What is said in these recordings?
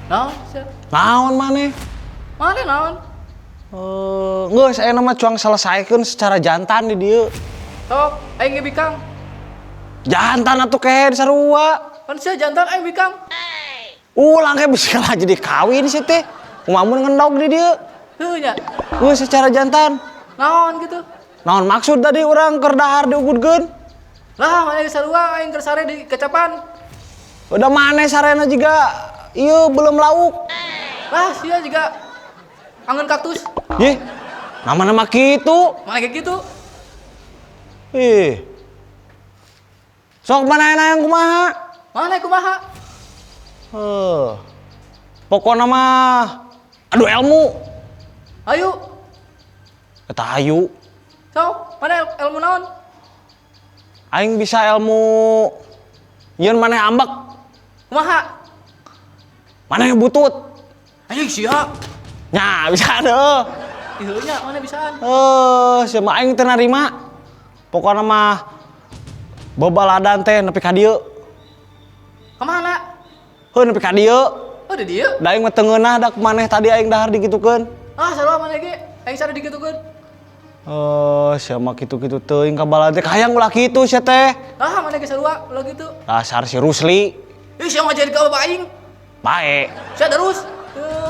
Naon sia? Naon maneh? Maneh naon? Eh, geus aya mah cuang selesaikeun secara jantan di dieu. Sok, aing ge bikang. Jantan atuh kehed sarua. Kan sia jantan, aing bikang. Ulang kayak bisa kalah jadi kawin sih teh. Kumaha mun ngendog di dieu? Heuh nya. Geus secara jantan. Naon gitu? Naon maksud tadi urang keur dahar diugudkeun? Lah, maneh ge sarua, aing keur sare di kecapan. Udah maneh sarena juga ieu belum lauk. Lah, sia juga angeun kaktus. Ih, nama-nama kitu. Maneh ge kitu. Ih. Sok mana yang kumaha? Maneh kumaha? Heuh. Pokokna mah adu ilmu. Ayo. Eta hayu. Sok, maneh ilmu naon? Aing bisa ilmu yeun maneh ambek, Kumaha? Maneh butut. Ayo sia. Nya bisa deh. Ih nya maneh bisaan. Eh, sia mah aing teu narima. Pokokna mah babaladan teh nepi ka dieu. Kemana? Heuh, nepi ka dieu. Oh, di dieu. Da aing mah teu ngeunah da maneh tadi aing dahar digitukeun. Ah, sarua maneh ge. Aing sare digitukeun. Eh, sia mah kitu-kitu teuing ka balad teh hayang ulah kitu sia teh. Ah, maneh ge sarua ulah kitu. Dasar si Rusli. Ih, sia mah jadi ka bapak aing. Bae. Sia terus.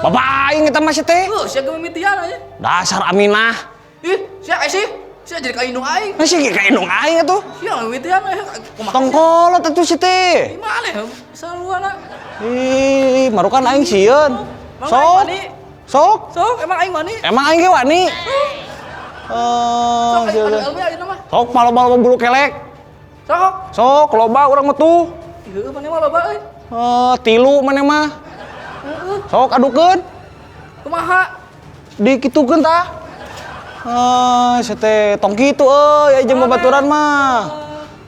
Bapak aing eta mah sia teh. Heuh, sia ge mimitian aja. Dasar Aminah. Ih, sia sih. Sia jadi ka indung aing. Nah, sih ka indung aing atuh. Sia mimitian aya kumaha? Tong kolot atuh si teh. Ih, maneh sarua na. Ih, marukan aing sieun. Emang aing Sok. wani? Sok. Sok, emang aing wani? Emang aing ge wani. Eh, Sok, aing sia adu teh. ilmu ayeuna mah. Sok loba-loba bulu kelek. Sok. Sok loba urang mah tuh. Ih, maneh mah loba euy. Eh, tilu maneh mah. Heeh. Sok adukeun. Kumaha? Dikitukeun tah. Eh, sia teh tong kitu euy, aya jeung babaturan mah.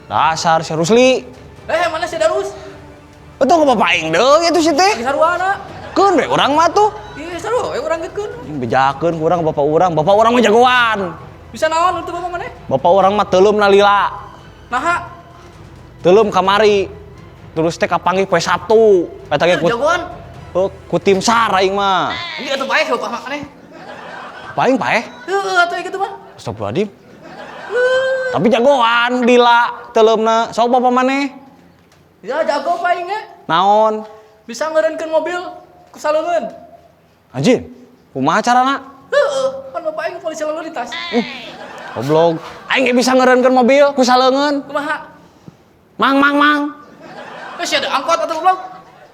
Dasar si Rusli. Eh, maneh si Darus? Itu ke bapak aing deui atuh si teh. Lagi sarua na. Keun we urang mah tuh. Ih, sarua we urang geutkeun. Bejakeun ku urang bapak urang, bapak urang mah jagoan. Bisa naon itu bapak maneh? Bapak urang mah teuleum lila. Naha? Teuleum kamari. Terus teh kapanggih poe Sabtu. Eta ge ku, Jagoan. heuh, ku tim SAR aing mah. Ini atuh paeh bapak maneh. Paing paeh. Heeh, atuh kitu mah. Astagfirullahaladzim. Tapi jagoan lila teuleumna. Sok bapak maneh? Ya jago paing ge. Naon? Bisa ngeureunkeun mobil ku saleungeun. Anjir. Kumaha carana? Heeh, kan bapak aing polisi lalu lintas. Goblok. Aing ge bisa ngeureunkeun mobil ku saleungeun. Kumaha? Mang mang mang. Eh, sia ada angkot atau goblok?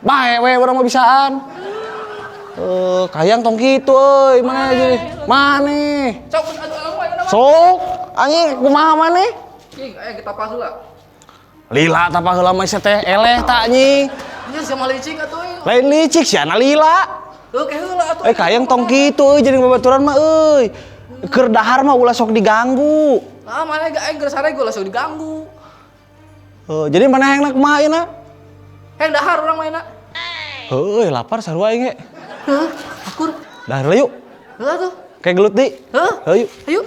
Bae we urang mah bisaan. Eh, kayang tong kitu euy, mana jadi? Maneh. Sok adu ilmu ayeuna mah. Sok, anjing kumaha maneh? Ih, aya kita heula. Lila tapa heula mah sia teh eleh tak anjing. Anjir sia mah licik atuh euy. Lain licik sia na lila. Heuh, ke heula atuh. Eh, kayang tong kitu euy jadi babaturan mah euy. Keur dahar mah ulah sok diganggu. Lah, maneh ge aing keur sare ge ulah sok diganggu. Heuh, jadi maneh hayangna kumaha ayeuna? Hayang dahar urang mah ayeuna. Heuh, lapar sarua aing ge. Heuh, akur. Dahar lah yuk. Heuh atuh. Kayak gelut di. Heuh. Heuh yuk. Ayo.